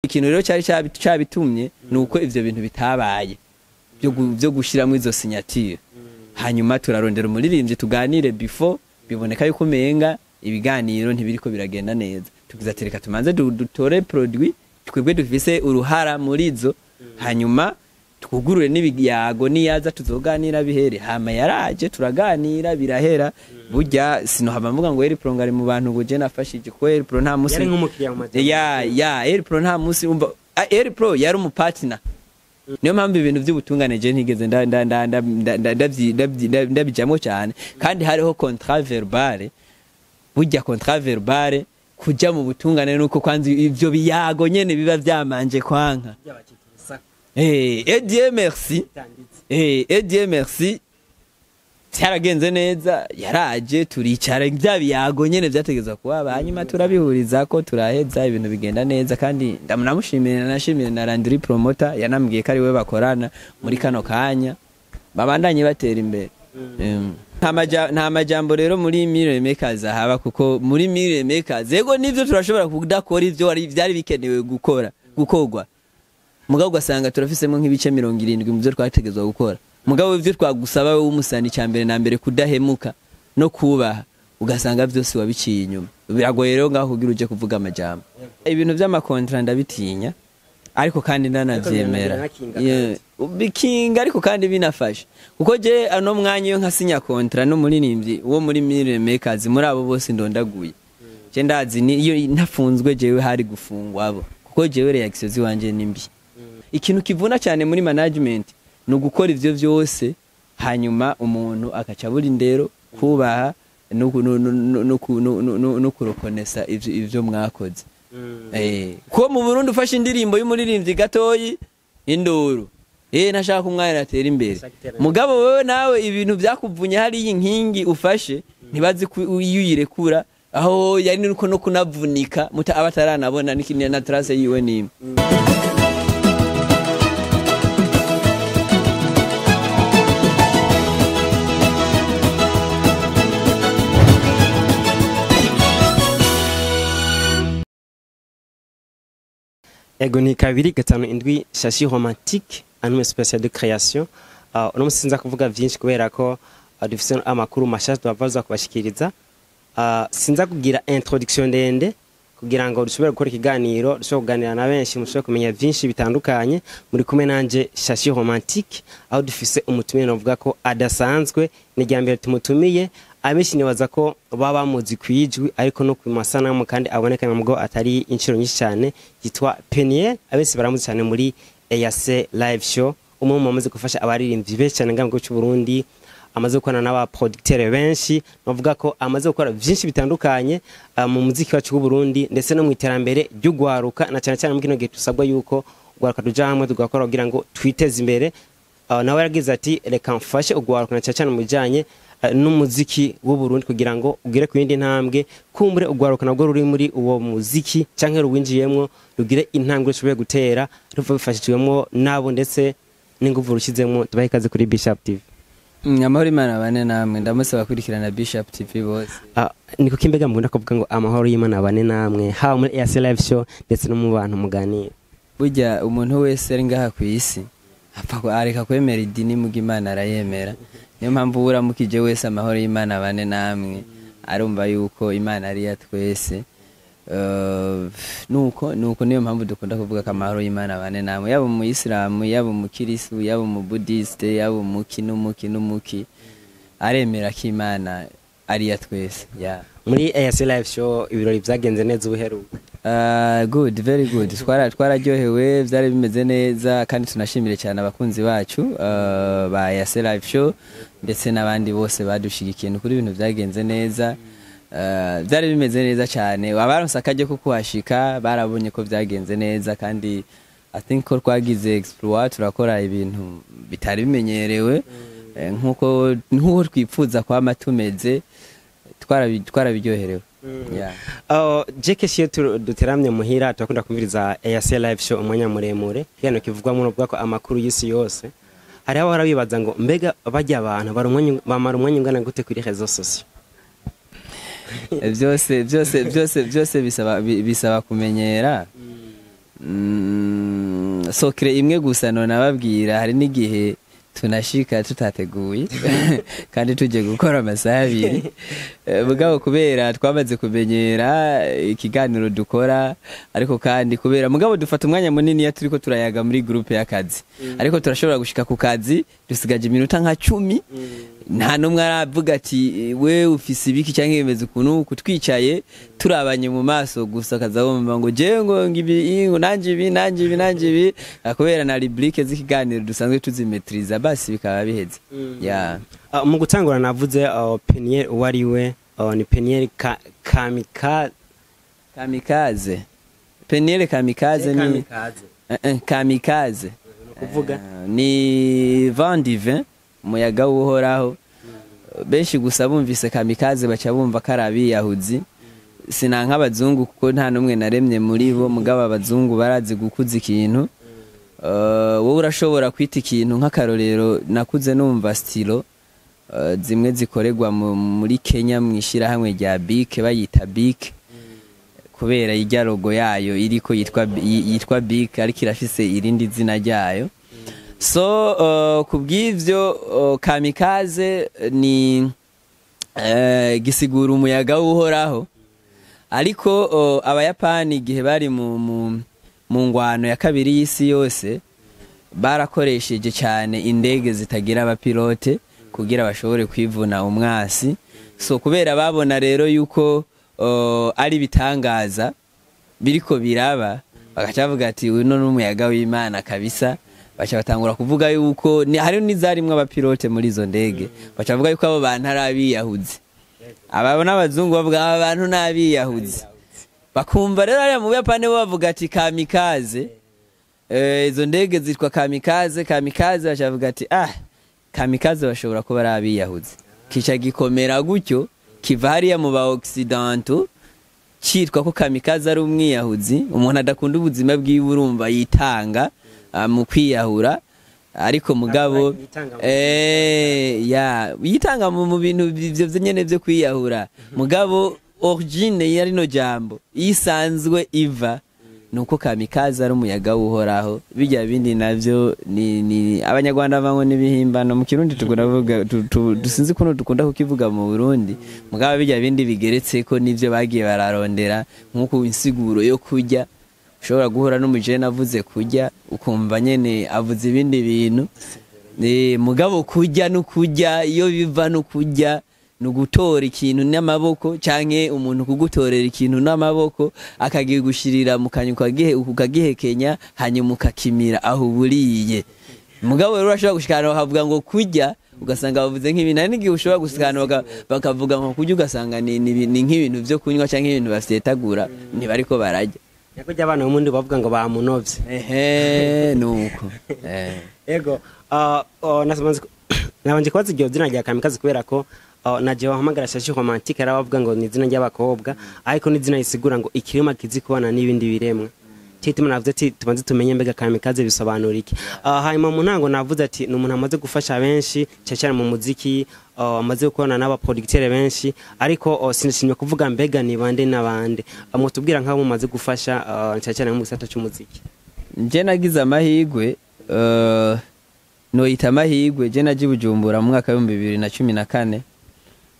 Ikintu rero cyari cabitumye nuko ivyo bintu bitabaye byo gushiramo izo signature. Hanyuma turarondera umuririmbyi tuganire before biboneka yuko umenga ibiganiro ntibiriko biragenda neza, tugize ati reka tumanze dutore produit twebwe dufise uruhara muri zo, hanyuma twugurure n'ibiyago, niyaza tuzoganira bihere. Hama yaraje turaganira birahera. Burya sinohava mvuga ngo Eripro ngari mu bantu ngo je nafashije, ko Eripro nta musi Yari nk'umukiriya mu majambo. Ya, Eripro nta musi umva, Eripro yari umupartner. Niyo mpamvu ibintu by'ubutungane je ntigeze ndabijamwo cyane, kandi hariho contrat verbale. Burya contrat verbale kuja mu butungane nuko kwanza ivyo biyago nyene biba vyamanje kwanka. Et Dieu merci. Et Dieu merci, byaragenze neza, yaraje turicara, bya biyago nyene vyategezwa kuba, hanyuma turabihuriza ko turaheza, ibintu bigenda neza. Kandi ndamushimira, nashimira na Landry Promoter yanambwiye ko ari we bakorana muri kano kanya, babandanye batera imbere. Nta majambo rero muri Million Makers haba, kuko muri Million Makers yego nivyo turashobora kudakora ivyo vyari bikenewe gukora gukorwa, mugabo ugasanga turafisemo nk'ibice 70 mu byo twategezwa gukora. Mugabo ivyo twagusaba wewe umusani, cya mbere na mbere kudahemuka no kubaha, ugasanga byose wabiciye inyuma. Biragoye rero ngaho kugira uje kuvuga amajambo. Ibintu by'amakontra ndabitinya, ariko kandi ndanavyemera. Ariko Yeah, bikinga ariko kandi binafasha, kuko je ano mwanya iyo nkasinya kontra n'umuririmbyi wo muri Million Makers, muri abo bose ndondaguye, je ndazi ni iyo ntafunzwe jewe hari gufungwa abo, kuko jewe reaction ziwanje ni mbi. Ikintu kivuna cyane muri management ni ugukora ivyo vyose, hanyuma umuntu akaca abura indero, kubaha no kurokonesa ivyo mwakoze. Ko mu Burundi ufashe indirimbo y'umuririmbyi gatoyi, induru, ntashaka umwana atera imbere. Ashaka iterambere. Mugabo wewe nawe ibintu byakuvunye hariya, inkingi ufashe ntibazi ko iyo uyirekura aho yari nuko no kunavunika muta abataranabona n'ikindi na trace yiwe nimwe. Ego, ni 257 Shashi Romantique, un spécial de création. Uno musi sinza kuvuga vyinshi kubera ko dufise amakuru mashasha tubaza kubashikiriza. Sinza kugira introduction ndende kugira ngo dushobore gukora ikiganiro, dushobore kuganira na benshi, mushobore kumenya vyinshi bitandukanye. Muri kumwe nanje Shashi Romantique, aho dufise umutumire novuga ko adasanzwe, ni irya mbere tumutumiye. Abenshi nibaza ko baba bamuzi kwijwi ariko no ku masanamu kandi aboneka nubwo atari inshuro nyinshi cyane, yitwa Peniel. Abenshi baramuzi cyane muri EAC Live Show, umwe mu bamaze gufasha abaririmbyi benshi cyane ngaha mu gihugu cy'u Burundi, amaze gukorana n'aba producteur benshi, bavuga ko amaze gukora byinshi bitandukanye mu muziki wacu w'u Burundi ndetse no mu iterambere ry'ugwaruka, na cyane cyane mu kino gihe tusabwa yuko ugwaruka tuja hamwe tugakora kugira ngo twiteze imbere. Nawe yaragize ati reka mfashe ugwaruka na cyane cyane mu bijanye n'umuziki w'u Burundi kugira ngo ugere ku yindi ntambwe, kumbure ugwaruka nabwo ruri muri uwo muziki canke ruwinjiyemwo rugire intambwe rushoboye gutera ruva bifashijwemwo nabo ndetse n'inguvu rushizemwo. Tubahe ikaze kuri Bishop TV. Amahoro Imana bane namwe, ndamusaba kurikirana Bishop TV bose. Ni kuko imbega mukunda kuvuga ngo amahoro y'Imana bane namwe, haba muri EAC Live Show ndetse no mu bantu muganira? Burya umuntu wese ari ngaha ku isi apfa areka kwemera idini, muga Imana arayemera. Niyo mpamvu uramukije wese amahoro y'Imana bane namwe arumva yuko Imana ari iya twese. Nuko niyo mpamvu dukunda kuvuga ko amahoro y'Imana bane namwe, yaba umuyisilamu, yaba umukirisu, yaba umubudiste, yaba umuki n'umuki n'umuki, aremera ko Imana ari iya twese, yeah. Muri EAC Live Show ibirori vyagenze neza ubuheruka? Good, very good. Twararyohewe, byari bimeze neza, kandi tunashimire cyane abakunzi bacu ba EAC Live Show ndetse n'abandi bose badushigikiye. Ni kuri ibintu byagenze neza. Byari bimeze neza cyane. Abaronse akaryo ko kuhashika barabonye ko byagenze neza, kandi I think ko twagize exploit, turakora ibintu bitari bimenyerewe. Nkuko twipfuza kwama tumeze, twarabiryoherewe. Yeah. Je kenshi iyo duteramye muhira turakunda kumviriza EAC Live Show umwanya muremure, ikiganiro kivugwamwo novuga ko amakuru y'isi yose. Hariho abahora bibaza ngo mbega barya abantu bamara umwanya ungana gute kuri réseaux sociaux? Byose byose byose byose bisaba kumenyera. Secret imwe gusa nonababwira, hari n'igihe tunashika tutateguye kandi tuje gukora amasaha 2. Mugabo kubera twamaze kumenyera ikiganiro dukora, ariko kandi kubera mugabo dufata umwanya munini iyo turiko turayaga muri groupe y'akazi, ariko turashobora gushika ku kazi dusigaje iminota nka 10, nta n'umwe aravuga ati we ufise ibiki cyangwa bimeze ukuntu uku, twicaye turabanye mu maso gusa, akaza wumva ngo jewe ngo ibi, ngo nanje ibi, nanje ibi, nanje ibi. Kubera na rubrique z'ikiganiro dusanzwe tuzimetriza, basi bikaba biheze ya. Mu gutangura navuze Peniel uwo ari we, ni Peniel Kamika Kamikaze. Peniel Kamikaze ni Kamikaze. Kamikaze. Kuvuga Ni vent divin, umuyaga w'Uhoraho. Benshi gusa bumvise kamikaze baca bumva ko ari abiyahuzi. Sina nk'abazungu kuko nta n'umwe naremye muri bo, mugabo abazungu barazi gukuza ikintu. Wowe urashobora kwita ikintu, nk'akarorero nakuze numva stylo zimwe zikorerwa muri Kenya mu ishyirahamwe rya Bic, bayita Bic kubera irya logo yayo iriko yitwa Bic, ariko irafise irindi zina ryayo. So kubw'ivyo kamikaze ni gisigura umuyaga w'Uhoraho. Ariko Abayapani igihe bari mu ngwano ya kabiri y'isi yose barakoresheje cyane indege zitagira abapilote kugira bashobore kwivuna umwasi. So kubera babona rero yuko ari bitangaza biriko biraba, bagaca bavuga ati uno n'umuyaga w'Imana kabisa. Baca batangura kuvuga yuko hari n'izarimwo abapilote muri izo ndege, baca bavuga yuko abo bantu ari abiyahuzi. Aba n'abazungu bavuga aba bantu n'abiyahuzi, bakumva rero hariya mu Buyapani bo bavuga ati kamikaze, izo ndege zitwa kamikaze. Kamikaze, baca bavuga ati ah, kamikaze bashobora kuba ari abiyahuzi. Kica gikomera gutyo, kiva hariya mu ba occidentaux citwa ko kamikaze ari umwiyahuzi, umuntu adakunda ubuzima bwiwe, urumva yitanga mu kwiyahura. Ariko mugabo Yitanga ya yitanga mu bintu ivyo nyene vyo kwiyahura. Mugabo origine ya rino jambo isanzwe iva nuko kamikaze ari umuyaga w'Uhoraho. Bijya bindi navyo ni Abanyarwanda bamwe n'ibihimbano, mu Kirundi tugura vuga dusinzi kuno dukunda kukivuga mu Burundi. Mugabo bijya bindi bigeretse ko nivyo bagiye bararondera, nkuko insiguro yo kurya ushobora guhura n'umujene avuze kurya ukumva nyene avuze ibindi bintu. Mugabo kurya no kurya iyo biva no kurya ni ugutora ikintu n'amaboko canke umuntu kugutorera ikintu n'amaboko akagigushirira mu kanywa ukagihekenya hanyuma ukakimira aho uburiye. Mugabo rero urashobora gushika ahantu bakavuga ngo kurya ugasanga bavuze nk'ibintu, hari n'igihe ushobora gushika ahantu bakavuga ngo kurya ugasanga ni nk'ibintu vyo kunywa canke ibintu bafyetagura, ntibariko bararya. Nyako abana b'umundi bavuga ngo bamunovye. Ehe, nuko. Ego, nabanje kubaza iryo zina rya Kamikaze kubera ko na jewe wahamagara Shashi Romantique ari abavuga ngo ni izina ry'abakobwa, ariko ni izina risigura ngo ikirema kizi kubana n'ibindi biremwa. Cyo navuze ati tubanze tumenye mbega Kamikaze bisobanura iki. Hanyuma mu ntango navuze ati ni umuntu amaze gufasha benshi cyane cyane mu muziki, amaze gukorana n'abaproducteur benshi, ariko sinashimye kuvuga mbega ni bande n'abande. Mwotubwira nk'abo mumaze gufasha cyane cyane mu gisata cy'umuziki. Nje nagize amahigwe, noyita amahigwe, je naje i Bujumbura mu mwaka w'2014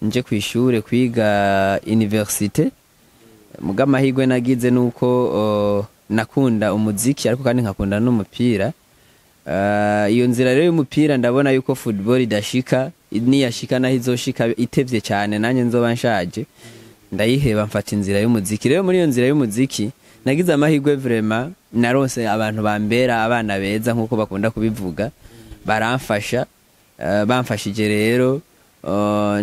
nje kwishure kwiga université. Muga amahigwe nagize nuko nakunda umuziki ariko kandi nkakunda n'umupira. Iyo nzira rero y'umupira ndabona yuko football idashika, niyashika naho izoshika itevye cyane nanjye nzoba nshaje, ndayiheba mfata inzira y'umuziki. Rero muri iyo nzira y'umuziki nagize amahirwe vraiment, naronse abantu bambera abana beza nkuko bakunda kubivuga, baramfasha. Bamfashije rero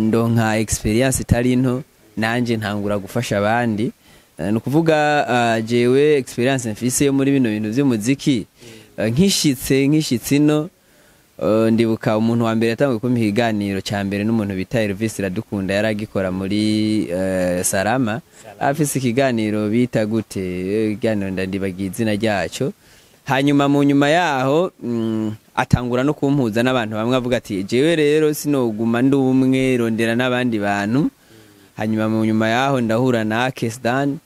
ndonka experience itari nto, nanje ntangura gufasha abandi. Ni ukuvuga jewe experience mfise yo muri bino bintu vy'umuziki, nkishitse ino, ndibuka umuntu wa mbere yatanguye kumpa ikiganiro cya mbere n'umuntu bita Elvis Iradukunda, yaragikora muri Sarama, afise ikiganiro bita gute, ikiganiro ndandibagiye izina ryacyo. Hanyuma mu nyuma yaho atangura no kumpuza n'abantu bamwe, avuga ati jewe rero sinoguma ndi umwe, rondera n'abandi bantu. Hanyuma mu nyuma yaho ndahura na Kesdan.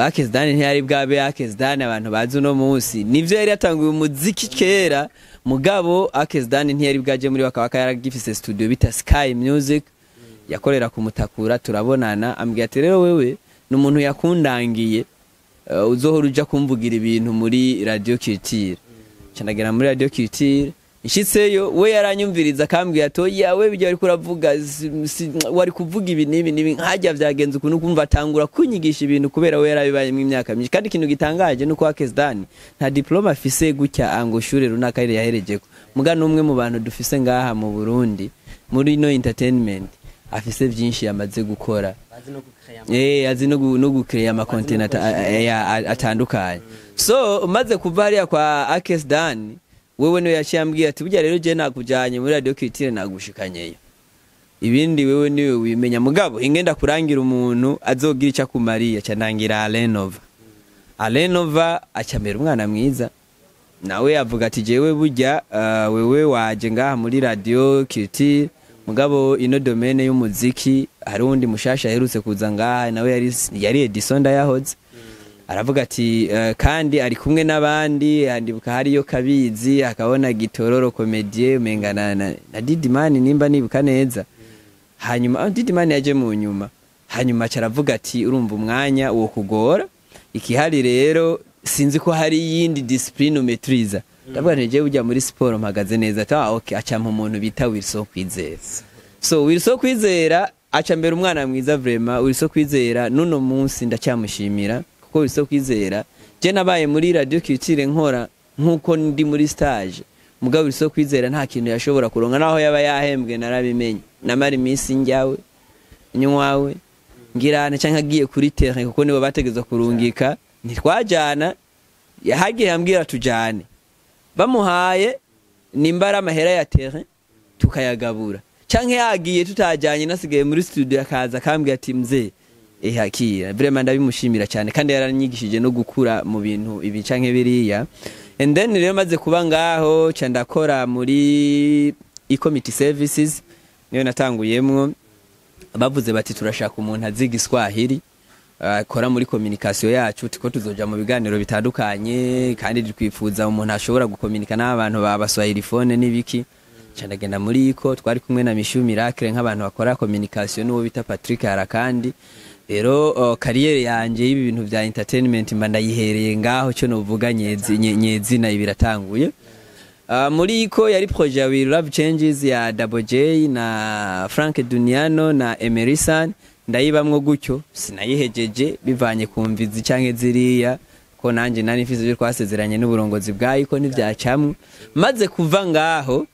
Akes Don ntiyari bwabe Akes Don abantu bazi uno munsi. Nivyo, yari yatanguye umuziki kera, mugabo Akes Don ntiyari bwaje muri Waka Waka, yaragifise studio bita Sky Music, yakorera ku Mutakura. Turabonana, ambwira ati: "Rero wewe ni umuntu yakundangiye, uzohora uja kumvugira ibintu muri Radio Culture." Candagera muri Radio Culture, nshitseyo we yaranyumviriza, akambwira ati: "Oya, we bijya wariko uravuga wari kuvuga ibi n'ibi n'ibi, nkajya vyagenze ukuntu." Kumva atangura kunyigisha ibintu kubera we yarabibayemwo imyaka myinshi. Kandi ikintu gitangaje nuko Akes Don nta diplôme afise gutya ngo shure runaka yari yaherejeko, muga n'umwe mu bantu dufise ngaha mu Burundi muri no entertainment afise vyinshi yamaze gukora. Bazi no gucrea. Azi no gucrea ama content atandukanye. So umaze kuva hariya kwa Akes Dan, wewe niwe yaciye ambwira ati: "Burya rero je nakujanye muri Radio Culture, nagushikanyeyo, ibindi wewe niwe wimenya, mugabo ingenda kurangira umuntu azogira icyo akumariye." Aca nangira Alenova. Alenova acambera umwana mwiza, nawe avuga ati: "Jewe burya wewe waje ngaha muri Radio Culture, mugabo ino domaine y'umuziki hari uwundi mushasha aherutse kuza ngaha." Nawe yari Edison Ndayahoze. Aravuga ati kandi ari kumwe n'abandi, andibuka hariyo Kabizi, akabona Gitororo Comedie, umenga na Didimani nimba nibuka neza. Hanyuma Didimani yaje mu nyuma. Hanyuma aca aravuga ati: "Urumva umwanya wo kugora ikihari, rero sinzi ko hari iyindi discipline umaîtrisa." Ndavuga nti: "Jewe ujya muri siporo mpagaze neza." Ati: "Ah, okay." Acampa umuntu bita Wilson Kwizera. So Wilson Kwizera aca mbere umwana mwiza vraiment. Wilson Kwizera nuno munsi ndacyamushimira, kuko Wilson Kwizera, je nabaye muri Radio Culture nkora nkuko ndi muri stage, mugabo Wilson Kwizera nta kintu yashobora kuronka naho yaba yahembwe. Narabimenye, namara iminsi njyawe nywawe ngirane canke agiye kuri terrain, kuko nibo bategezwa kurungika, ntitwajana. Yahagiye ambwira tujane, bamuhaye nimba ari amahera ya terrain tukayagabura, canke yagiye tutajanye, nasigaye muri studio, akaza akambwira ati: "Mzee, ehakira." Vraiment ndabimushimira cyane, kandi yaranyigishije no gukura mu bintu ibi canke biriya. And then rero maze kuba ngaho, ca ndakora muri e-committee services, niyo natanguyemwo. Bavuze bati: "Turashaka umuntu azi Igiswahili akora muri communication yacu, tiko tuzoja mu biganiro bitandukanye, kandi twifuza umuntu ashobora gukominika n'abantu ba baswahiliphones n'ibiki." Ca ndagenda muri iko, twari kumwe na Mishu Miracle nk'abantu bakora communication, n'uwo bita Patrick Harakandi. Rero carrière yanje y'ibi bintu vya entertainment mba ndayihereye ngaho, cyo novuga nyezina ibiratanguye. Muri iko yari projet ya We Love Changes ya Double J na Frank Duniano na Emerson, ndayibamwo gutyo. Sinayihejeje bivanye ku mvizi canke ziriya, ko nanje nari mfise ibyo twasezeranye n'uburongozi bwayiko, ntivyacamwe. Maze kuva ngaho,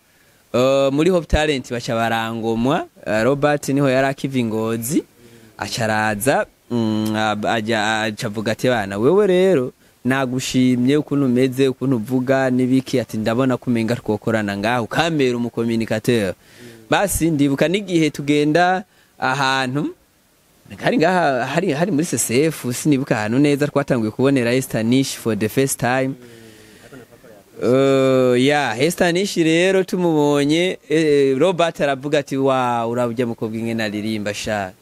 muri Hope Talent baca barangomwa. Robert niho yari akiva Ingozi, acaraza ajya acavuga ati: "Bana, wewe rero nagushimye ukuntu umeze, ukuntu uvuga n'ibiki." Ati: "Ndabona ko umenga twokorana ngaho, ukambera umucommunicateur." Basi ndibuka n'igihe tugenda ahantu hari ngaha, hari muri CCF, sinibuka ahantu neza, twatanguye kubonera Esther Nish for the first time. Ya Esther Nish rero tumubonye, Robert aravuga ati: "Wa urabya mukobwa ingene aririmba sha,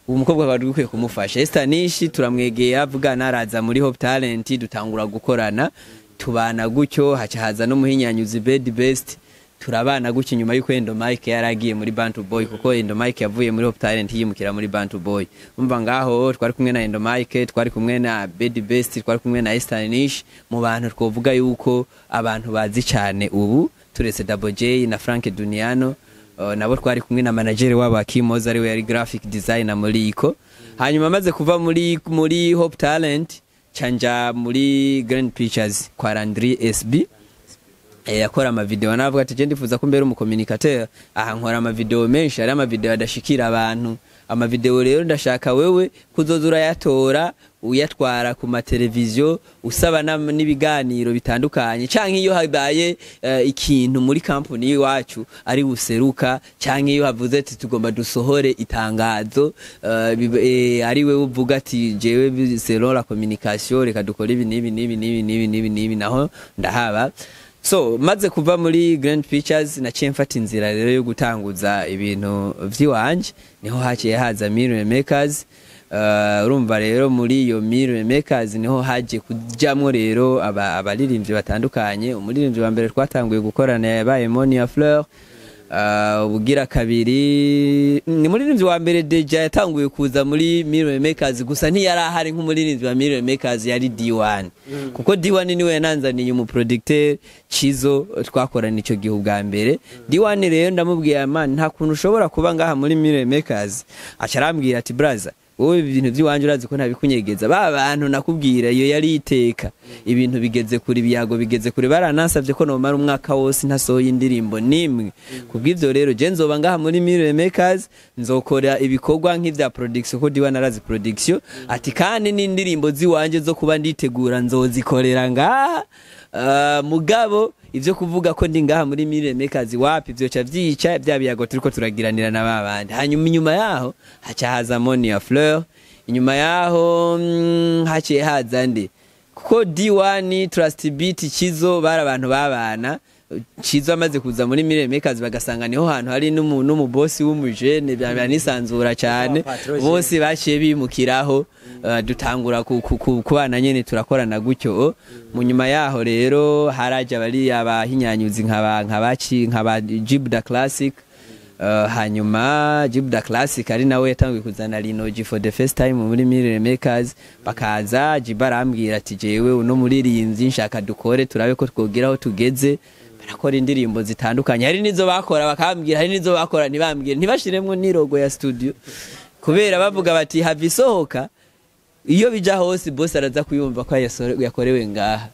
uwo mukobwa bari dukwiye kumufasha." Esther Nish turamwegeye, avugana, araza muri Hope Talent, dutangura gukorana, tubana gutyo. Haca haza n'umuhinyanyuzi Bed Best, turabana gutyo. Nyuma y'uko Endo Mike yaragiye muri Bantu Boy, kuko Endo Mike yavuye muri Hope Talent yimukira muri Bantu Boy. Umva ngaho twari kumwe na Endo Mike, twari kumwe na Bed Best, twari kumwe na Esther Nish, mu bantu twovuga yuko abantu bazi cyane ubu turetse Double J na Frank Duniano. Nabo twari kumwe na manager wabo Akimoza, ariwe yari graphic designer muri iko. Hanyuma maze kuva muri Hope Talent, canja muri Grand Pictures kwa Landry SB. Yakora amavideo, navuga ati: "Je ndifuza ko mbere umucommunicateur, aha nkora amavideo menshi, ari amavideo adashikira abantu. Amavideo rero ndashaka wewe kuzoza urayatora, uyatwara ku mateleviziyo, usaba n'ibiganiro bitandukanye, canke iyo habaye ikintu muri kampuni y'iwacu ari buseruka, canke iyo havuze ati tugomba dusohore itangazo, ari wewe uvuga ati jewe selon la communication reka dukore ibi n'ibi n'ibi n'ibi n'ibi n'ibi n'ibi." Naho ndahaba. So maze kuva muri Grand Pictures, naciye mfata inzira rero yo gutanguza ibintu vy'iwanje, niho haciye haza Million Makers. Urumva rero muri iyo Mirror Makers niho haje kujamwo rero abaririmbyi batandukanye. Umuririmbyi wa mbere twatanguye gukorana yabaye Monia Fleur. Ubugira kabiri ni muririmbyi wa mbere déjà yatanguye kuza muri Mirror Makers, gusa ntiyari ahari nk'umuririmbyi wa Mirror Makers, yari D1, kuko D1 niwe yananzaniye umuproducteur Chizo twakorana icyo gihe ubwa mbere. D1 rero ndamubwiye: "Man, nta kuntu ushobora kuba ngaha muri Mirror Makers." Aca arambwira ati: "Braza, wowe ibintu by'iwanje urazi ko ntabikunyegeza, ba bantu nakubwira iyo yari iteka, ibintu bigeze kure, ibiyago bigeze kure, baranansavye ko nomara umwaka wose ntasohoye indirimbo nimwe. Kubw'ivyo rero je nzoba ngaha muri Mirror Makers, nzokora ibikorwa nk'ivya production," ko D1 arazi production. Ati: "Kandi n'indirimbo ziwanje zo kuba nditegura nzozikorera ngaha. Mugabo ivyo kuvuga ko ndi ngaha muri Mirror Makers, wapi, vyoca vyica bya biyago turiko turagiranira na babandi." Hanyuma inyuma yaho haca haza Monia Fleur. Inyuma yaho haciye haza nde? Kuko D1, Trust Beat, Chizo bari abantu babana. Chizo amaze kuza muri Mirror Makers, bagasanga niho hantu hari n'umubosi w'umujene banisanzura cyane, bose baciye bimukiraho. Dutangura kubana nyene, turakorana gutyo. Mu nyuma yaho rero haraje abari abahinyanyuzi nka nkaba Jibda Classic. Hanyuma Jibda Classic ari nawe yatanguye kuzana Linoji for the first time muri Mirror Makers. Bakaza, Jiba arambwira ati: "Jewe uno muririmbyi nshaka dukore, turabe ko twogeraho tugeze." Barakora indirimbo zitandukanye, hari nizo bakora bakambwira, hari nizo bakora ntibambwire, ntibashiremwo n'ilogo ya studio, kubera bavuga bati: "Hava isohoka, iyo bija hose boss araza kuyumva ko yakorewe ngaha.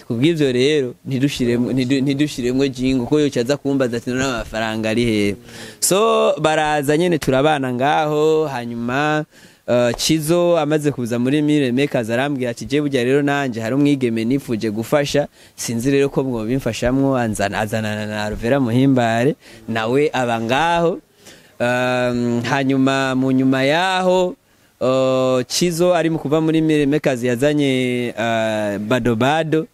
Kubw'ivyo rero ntidushiremwo jingo, ko yoca aza kumbaza ati: 'None amafaranga ari hehe?'" So baraza nyene turabana ngaho. Hanyuma Chizo amaze kuza muri Mirror Makers arambwira ati: "Je burya rero nanje hari umwigeme nifuje gufasha, sinzi rero ko mwobimfashamwo." Anzana, azanana na Alvera Muhimbare, nawe aba ngaho. Hanyuma mu nyuma yaho Chizo ari mu kuva muri Mirror Makers yazanye Bado Bado,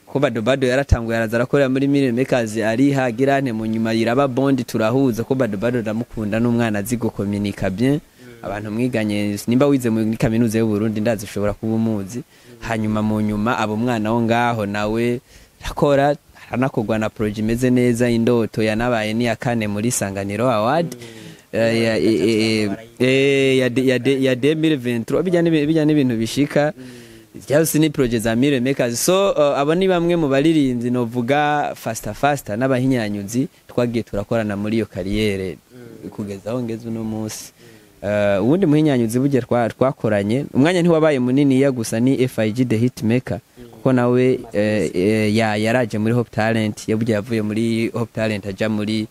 ko Bado Bado yaratanguye araza arakorera muri Mirror Makers, ariha girane. Mu nyuma yiraba bond, turahuza, ko Bado Bado ndamukunda, n'umwana azi gukominika bien. Abantu mwiganye, nimba wize muri kaminuza y'u Burundi, ndazi ushobora kuba umuzi. Hanyuma mu nyuma abo mwana wo ngaho nawe akora, aranakorwa na projet imeze neza, Indoto, yanabaye ni ya kane muri Sanganiro Award ya 2023. Bijya n'ibintu bishika byose ni projet za Mirror Makers. So abo ni bamwe mu baririmbyi novuga faster faster n'abahinyanyuzi twagiye turakorana muri iyo carrière kugeza aho ngeze uno munsi. Uwundi muhinyanyuzi burya twakoranye umwanya ntiwabaye munini ya gusa ni FIG the Hitmaker, kuko nawe yaraje muri Hope Talent, yaburya yavuye muri Hope Talent aja muri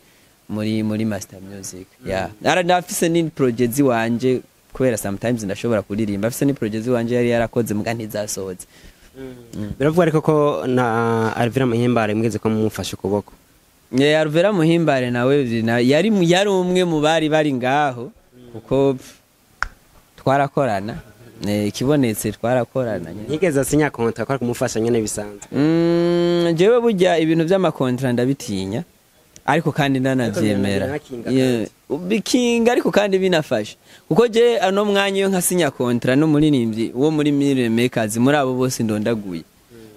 Master Music. Ya ara ndafise ni projet ziwanje, kubera sometimes ndashobora kuririmba, afise ni projet ziwanje yari yarakoze muga ntizasohotse. Biravuga ariko ko na Alvera Muhimbare mwigeze ko mumufashe ukuboko. Yeah, Alvera Muhimbare nawe yari umwe mu bari bari ngaho, kuko twarakorana. Ikibonetse twarakorana nyene. Ntigeze asinya contrat, ko ari kumufasha nyene bisanzwe? Jewe burya ibintu vy'amakontra ndabitinya, ariko kandi ndanavyemera. Ariko binakinga. Yeah, bikinga, ariko kandi binafasha, kuko je ano mwanya iyo nkasinya contrat n'umuririmbyi wo muri Mirror Makers, muri abo bose ndondaguye,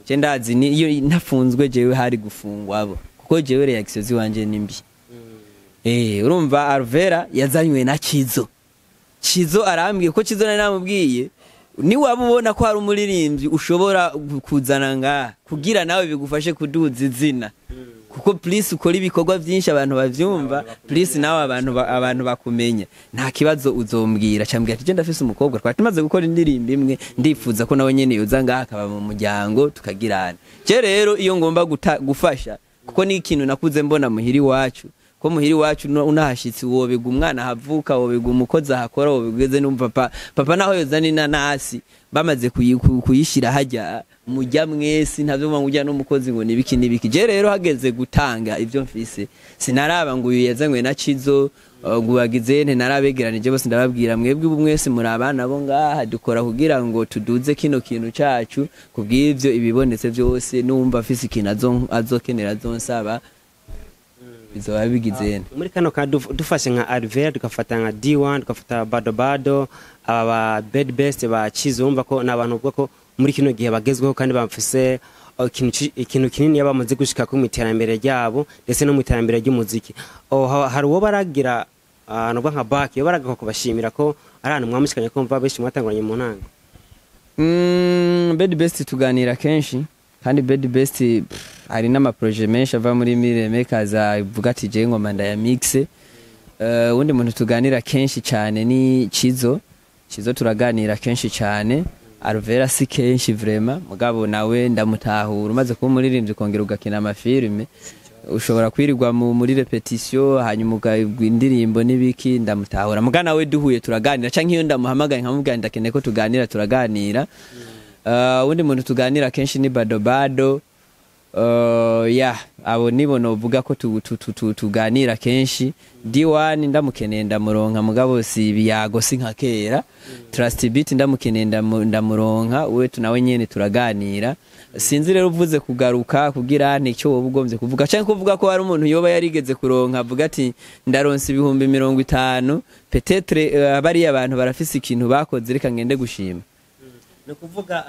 je ndazi ni iyo ntafunzwe jewe hari gufungwa abo, kuko jewe reaction ziwanje ni mbi. Urumva Alvera yazanywe na Chizo. Chizo arambwiye ko Chizo nari namubwiye: "Ni waba ubona ko hari umuririmbyi ushobora kuzana ngaha kugira nawe bigufashe kuduza izina, kuko please ukora ibikorwa byinshi abantu bavyumva, please nawe abantu bakumenya, nta kibazo uzombwira." Cambwira ati: "Je ndafise umukobwa twari tumaze gukora indirimbo imwe, ndifuza ko nawe nyene yoza ngaha akaba mu muryango tukagirana." Je rero iyo ngomba gufasha, kuko ni ikintu nakuze mbona muhiri wacu, ko muhiri wacu unahashitse wobega umwana havuka, wobega umukozi ahakora, wobegeze numva papa naho yozana inanasi bamaze kuyishira hajya mujya mwese, ntavyo ngo ujya n'umukozi ngo nibiki nibiki. Je rero hageze gutanga ivyo mfise, sinaraba ngo uyu yazanywe na Chizo, ngo bagize nte, narabegeranije bose ndababwira: "Mwebwe ubu mwese muri abana bo ngaha, dukora kugira ngo tuduze kino kintu cacu. Kubw'ivyo ibibonetse byose, numva afise ikintu azokenera azonsaba." Bizoba bigize. Muri kano ka dufashe nka Alvera, tugafata nka D1, tugafata Bado Bado, aba ba Bad Best ba Chizo, urumva ko ni abantu uvuga ko muri kino gihe bagezweho kandi bafise ikintu kinini bamaze gushika ku mu iterambere ryabo ndetse no mu iterambere ry'umuziki. Hari uwo baragira, nubwo nka back iyo baragaruka kubashimira ko ari ahantu mwamushikanye, ko mva benshi mwatanguranye mu ntango? Bad Best tuganira kenshi, kandi Bad Best, pff, hari n'amaproje menshi ava muri Mire Makers, avuga ati je ngoma ndaya mixe. Uwundi muntu tuganira kenshi cyane ni Chizo. Chizo turaganira kenshi cyane. Alvera si kenshi vraiment, mugabo nawe ndamutahura. Umaze kuba umuririmbyi ukongera ugakina amafilme, ushobora kwirirwa muri répétition, hanyuma ukagwa indirimbo n'ibiki. Ndamutahura, muga nawe duhuye turaganira, canke iyo ndamuhamagaye nkamubwira ndakeneye ko tuganira, turaganira. Uwundi muntu tuganira kenshi ni Bado Bado. Ya, abo nibo novuga ko tuganira kenshi. D1 ndamukeneye ndamuronka, mugabo si ibiyago, si nka kera. Trust Beat ndamukeneye ndamuronka, we tunawe nyene turaganira. Sinzi rero uvuze kugaruka kugira nicyo wowe ugombye kuvuga, canke kuvuga ko hari umuntu yoba yarigeze kuronka avuga ati ndaronse 50,000, peut-être bariya abantu barafise ikintu bakoze, reka ngende gushima. Ni ukuvuga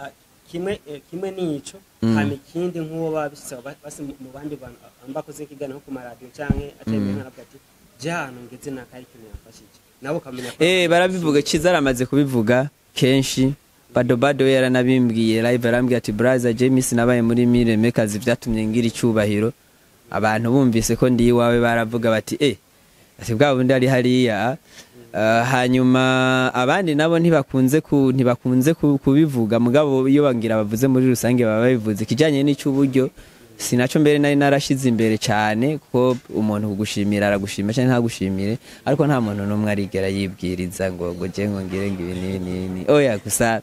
kimwe, kimwe nico, hama ikindi nk'uwo babishyize basi mu bandi bantu bakoze ikiganiro nko ku maradiyo canke atembera, nkaravuga ati je ahantu ngeze nakari ikintu yamfashije, nawe ukamenya ko Barabivuga. Ciza aramaze kubivuga kenshi. Bado Bado we yaranabimbwiye live, arambwira ati braza, James nabaye muri Mire Makers vyatumye ngira icubahiro, abantu bumvise ko ndi iwawe baravuga bati ati bwa bundi ari hariya. Hanyuma abandi nabo ntibakunze kubivuga, mugabo iyo bangira bavuze muri rusange baba babivuze. Ikijanye n'icy'uburyo sinaco mbere nari narashize imbere cyane, kuko umuntu kugushimira aragushimira cyangwa ntagushimire, ariko nta muntu n'umwe arigera yibwiriza ngo je ngo ngire ngo ibi n'ibi n'ibi. Oya, gusa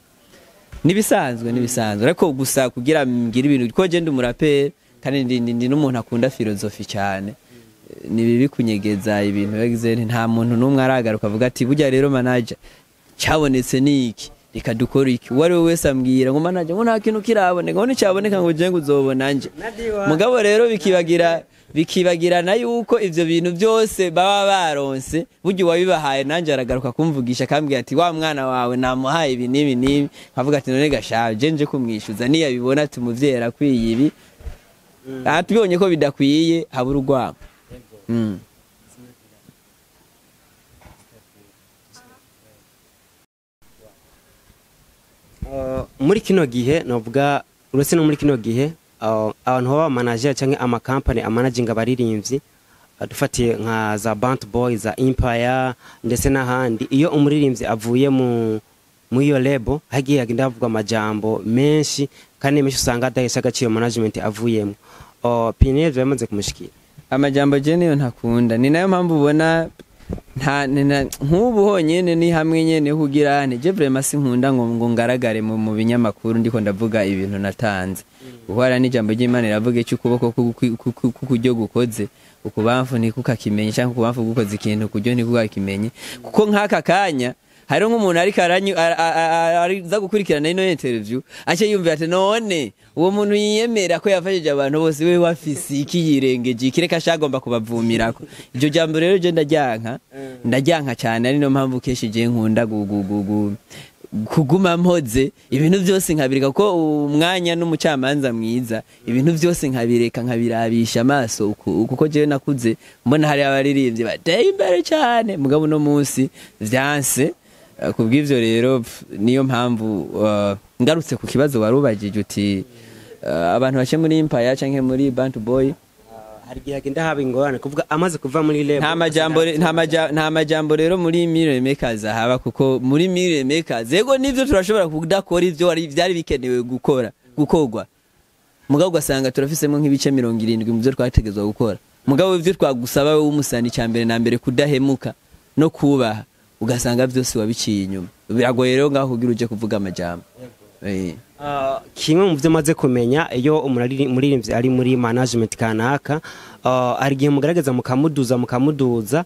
nibisanzwe, ariko gusa kugira ngire ibintu ko je ndi umuraperi kandi ndi n'umuntu akunda philosophie cyane, ni bibi kunyegeza ibintu yagize. Nta muntu n'umwe aragaruka avuga ati burya rero manager cyabonetse ni iki, reka dukore iki. Uwo ari we wese ambwira ngo manager, ngo nta kintu kiraboneka, ngo nicaboneka ngo je ngo uzobona nje. Mugabo rero bikibagirana yuko ivyo bintu byose baba baronse, burya uwabibahaye nanje aragaruka kumvugisha akambwira ati wa mwana wawe namuhaye ibi n'ibi n'ibi, nkavuga ati none gashaje je nje kumwishuza niyabibona ati umuvyeyi arakwiye ibi. Aha tubonye ko bidakwiye habura urwango. Muri kino gihe novuga uretse no muri kino gihe, abantu baba manager canke amakampani amanaginga abaririmbyi, dufatiye nka za Bant Boy, za Empire ndetse n'ahandi, iyo umuririmbyi avuye mu muri iyo label hagiye hagenda havugwa amajambo menshi kandi menshi, usanga adahesha agaciro management avuyemo. Pioneer byamaze kumushikira? Amajambo je niyo ntakunda, ni nayo mpamvu ubona nta nk'ubu honyene ni hamwe nyene kugira nte je vraiment sinkunda ngo ngaragare mu binyamakuru ndiko ndavuga ibintu natanze, kuko hari n'ijambo ry'Imana riravuga icyo ukuboko k'ukuryo gukoze ukubamfu ntikukakimenye, cyangwa ukubamfu gukoze ikintu kuryo ntikukakimenye. Kuko nk'aka kanya hariho nk'umuntu ariko ariza gukurikirana ino interview, ace yumvira ati none uwo muntu yiyemera ko yafashije abantu bose, we wafise iki yirengeje iki, reka ashagomba kubavumirako. Iryo jambo rero je ndaryanka, ndaryanka cyane. Ari niyo mpamvu kenshi je nkunda kuguma mpoze, ibintu byose nkabireka, kuko umwanya n'umucamanza mwiza. Ibintu byose nkabireka, nkabirabisha amaso kuko jewe nakuze mbona hari abaririmbyi bateye imbere cyane, mugabo uno munsi vyanse. Kubw'ivyo rero niyo mpamvu, ngarutse ku kibazo warubajije uti abantu bace muri Empire canke muri Bantu Boy, Hari igihe hagenda haba ingorane, kuvuga amaze kuva muri label. Nta majambo rero muri Mire Makers haba, kuko muri Mire Makers yego nivyo turashobora kudakora ivyo byari bikenewe gukorwa, mugabo ugasanga turafisemo nk'ibice 70 mu byo twategezwa gukora. Mugabo ivyo twagusaba wowe umusani cya mbere na mbere kudahemuka no kubaha, ugasanga byose wabiciye inyuma. Biragoye rero ngaho kugira uje kuvuga amajambo. Kimwe mu byo maze kumenya, iyo umuririmbyi ari muri management kanaka, hari igihe mugaragaza mukamuduza, mukamuduza,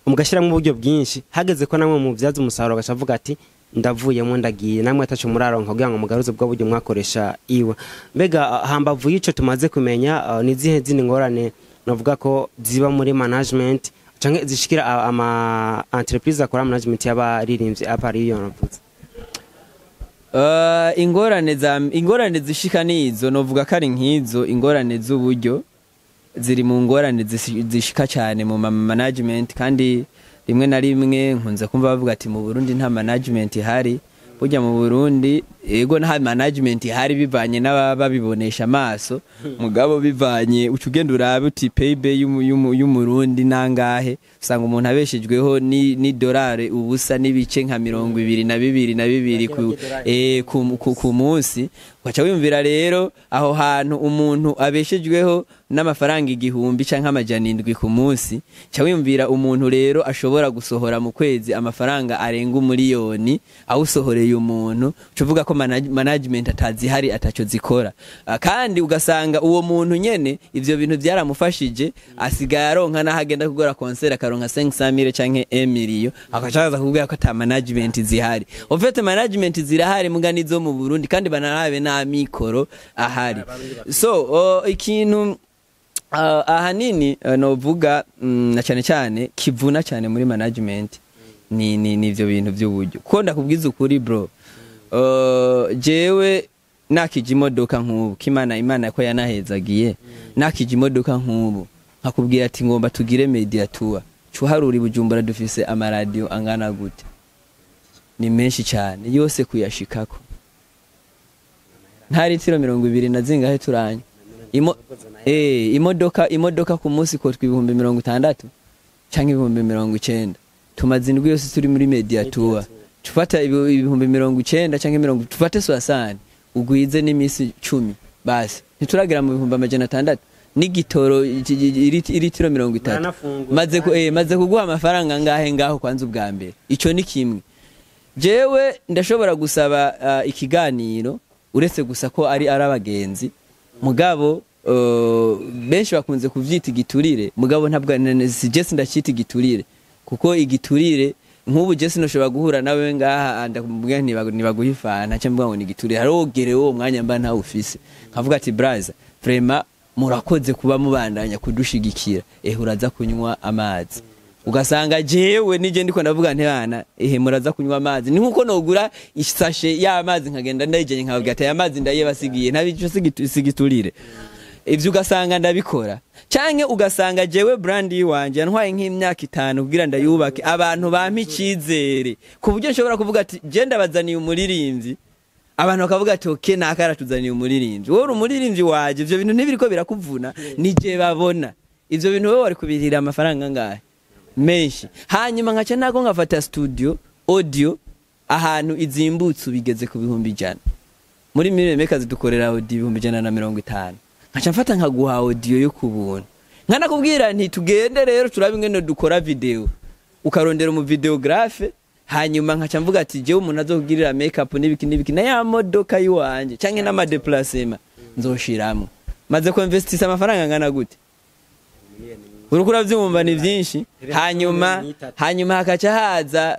mugashyiramo uburyo bwinshi, hageze ko namwe mubyaza umusaruro agaca avuga ati ndavuyemo ndagiye, namwe ataco muraronka kugira ngo mugaruze ubwo buryo mwakoresha iwe. Mbega hambavu y'ico tumaze kumenya, ni zihe zindi ngorane Navuga ko ziba muri management canke zishikira ama entreprise akora management y'abaririmbyi, apari iyo navuze. Ingorane zishika nizo novuga ko ari nk'izo ingorane z'uburyo ziri mu ngorane zishika cyane mu management. Kandi rimwe na rimwe nkunze kumva bavuga ati mu Burundi nta management ihari. Burya mu Burundi, ego, nta management ihari bivanye n'ababa babibonesha amaso, mugabo bivanye uca ugenda urabe uti paybill y'umurundi nangahe, usanga umuntu abeshejweho ni dolari ubusa n'ibice nka 22 na 2 ku munsi. Ugaca wiyumvira rero aho hantu umuntu abeshejweho n'amafaranga 1000 canke 700 ku munsi, ca wiyumvira umuntu rero ashobora gusohora mu kwezi amafaranga arenga 1 miliyoni awusohoreye umuntu, uca uvuga ko management atazihari, ataco zikora. Kandi ugasanga uwo muntu nyene ivyo bintu byaramufashije, asigaye aronka n'aho agenda kugura concert, akaronka 500,000 canke 1 million, akaca aza kubwira ko ata management zihari. En fait, management zirahari, muga nizo mu Burundi kandi banarabe n'amikoro ahari. So ikintu ahanini novuga na cyane cyane kivuna cyane muri management ni ivyo bintu by'uburyo, kuko ndakubwiza ukuri bro, jewe nakije imodoka nk'ubu kimana Imana ko yanahezagiye, nakije imodoka nk'ubu nkakubwira ati ngomba tugire media tour, cuharura Bujumbura dufise amaradiyo angana gute? Ni menshi cyane, yose kuyashikako nta litiro 20 na zingahe turanya. Imodoka ku munsi kotwa 60,000 canke 90,000. Tumaze indwi yose turi muri media tour, tufata 90,000 canke mirongo, tufate soixante, ugwize n'imisi 10, basi ntituragira mu 600,000 n'igitoro iritiro 30. Muranafungura. Maze kuguha amafaranga ngahe ngaho kwanza ubwa mbere? Ico ni kimwe. Jewe ndashobora gusaba ikiganiro, uretse gusa ko ari abagenzi, mugabo benshi bakunze kuvyita igiturire, mugabo ntabwo si je, sindacita igiturire, kuko igiturire nk'ubu je sinoshobora guhura nawe ngaha ndakubwira ntibaguha ifanta cyangwa mvuga ngo ni igiturire. Harogere uwo mwanya mba ntawufise, nkavuga ati braza, vraiment murakoze kuba mubandanya kudushigikira, ehe uraza kunywa amazi. Ugasanga jewe nije ndiko ndavuga nti bana, ehe muraza kunywa amazi. Ni nkuko nogura isashe y'amazi nkagenda ndayijenye, nkababwira ati aya mazi ndayebasigiye, ntabico sigiturire ivyo. Ugasanga ndabikora, canke ugasanga jewe brand yiwanje yantwaye nk'imyaka 5 kugira ndayubake, abantu bampa icizere ku buryo nshobora kuvuga ati je ndabazaniye umuririmbyi, abantu bakavuga ati okay, naka aratuzaniye umuririmbyi. Wowe uri umuririmbyi waje, ivyo bintu ntibiriko birakuvuna, nije babona ivyo bintu. Wowe wari kubirira amafaranga angahe? Menshi. Hanyuma nkaca nako nkafata studio audio ahantu izimbutse ubigeze ku 100,000, muri Million Makers dukorera audio 150,000, nkaca mfata nkaguha audio yo kubuntu, nkanakubwira nti tugende rero turabe ingene dukora video, ukarondera umu videographe. Hanyuma nkaca mvuga ati jewe umuntu azokugirira makeup n'ibiki n'ibiki na ya modoka yiwanje canke n'ama déplacement nzoshiramwo. Maze ko investisa amafaranga angana gute? Uriko uravyumva, ni vyinshi. Hanyuma hakaca haza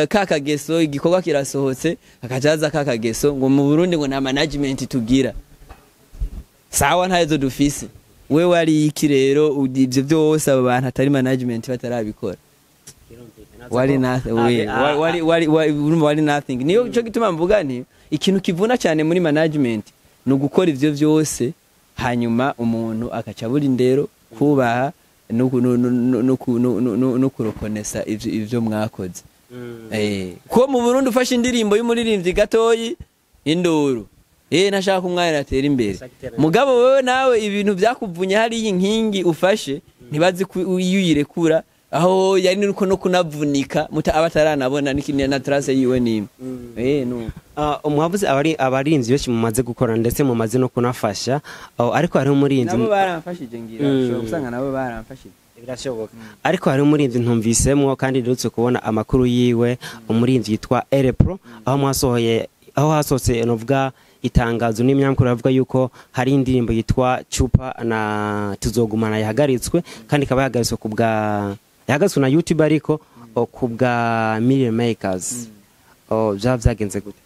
ka kageso, igikorwa kirasohotse, hakaca haza ka kageso ngo mu Burundi ngo nta management tugira. Sawa, ntazo dufise. We wari iki rero ivyo byose abo bantu atari management batarabikora? Wari nothing, we wari urumva wari nothing. Niyo cyo gituma mvuga nti ikintu kivuna cyane muri management ni ugukora ivyo byose, hanyuma umuntu akaca abura indero, kubaha no kurokonesa ivyo mwakoze. Ko mu Burundi ufashe indirimbo y'umuririmbyi gatoyi, induru, ntashaka umwana atera imbere. Mugabo wewe nawe ibintu byakuvunye hariya, inkingi ufashe ntibazi ko iyo uyirekura aho yari nuko no kunavunika muta abataranabona n'ikindi na trace yiwe nimwe no. Mwavuze abari abarinzi benshi mumaze gukora ndetse mumaze no kunafasha. Ariko hariho umurinzi Nabo baramfashije ngira, ushobora gusanga nabo baramfashije. Birashoboka, ariko hariho umurinzi ntumvisemwo kandi ndetse kubona amakuru yiwe, umurinzi yitwa Erepro, aho mwasohoye, aho hasohotse novuga itangazo n'imyamukuru avuga yuko hari indirimbo yitwa Chupa na Tuzogumana yahagaritswe, kandi ikaba yahagaritswe ku bwa yahagaritswe na YouTube, ariko ku bwa Million Makers. Byaba byagenze gute?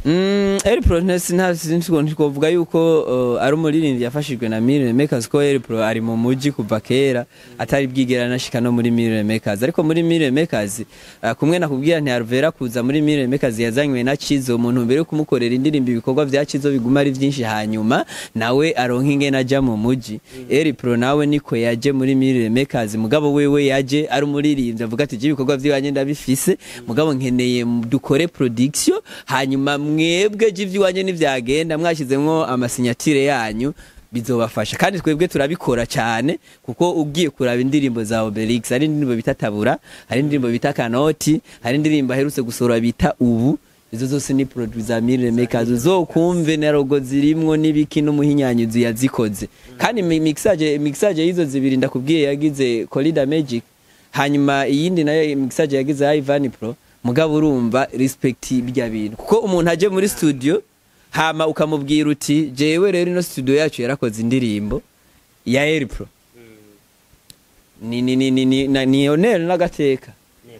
Elpro ntikovuga yuko ari umuririmbyi yafashijwe na Million Makers, ko Elpro ari mu muji kuva kera, atari bwigera nashika no muri Million Makers. Ariko muri Million Makers, kumwe nakubwira nti Alvera kuza muri Million Makers yazanywe na Chizo, umuntu mbere yo kumukorera indirimbo, ibikorwa vya Chizo biguma ari vyinshi, hanyuma nawe aronka ingene aja mu muji. Elpro nawe niko yaje muri Million Makers, mugabo wewe yaje ari umuririmbyi avuga ati: "Je ibikorwa vy'iwanje ndabifise, mugabo nkeneye dukore production, hanyuma mwebwe je ivy'iwanje nivyagenda mwashizemwo ama signature yanyu bizobafasha." Kandi twebwe turabikora cyane, kuko ugiye kuraba indirimbo za Obelix, hari indirimbo bita Tabura, hari indirimbo bita Kanoti, hari indirimbo aherutse gusohora bita Ubu. Izo zose ni produit za Million Makers, uzokumve na logo zirimwo n'ibiki n'umuhinyanyuzi yazikoze. Kandi mixage y'izo zibiri ndakubwiye yagize Colida Magic, hanyuma iyindi nayo mixage yagize Ivan Pro. Mugabo urumva respect bijya bintu, kuko umuntu aje muri studio hama ukamubwira uti: "Jewe rero ino studio yacu yarakoze indirimbo ya Elpro," ni honneur n'agateka,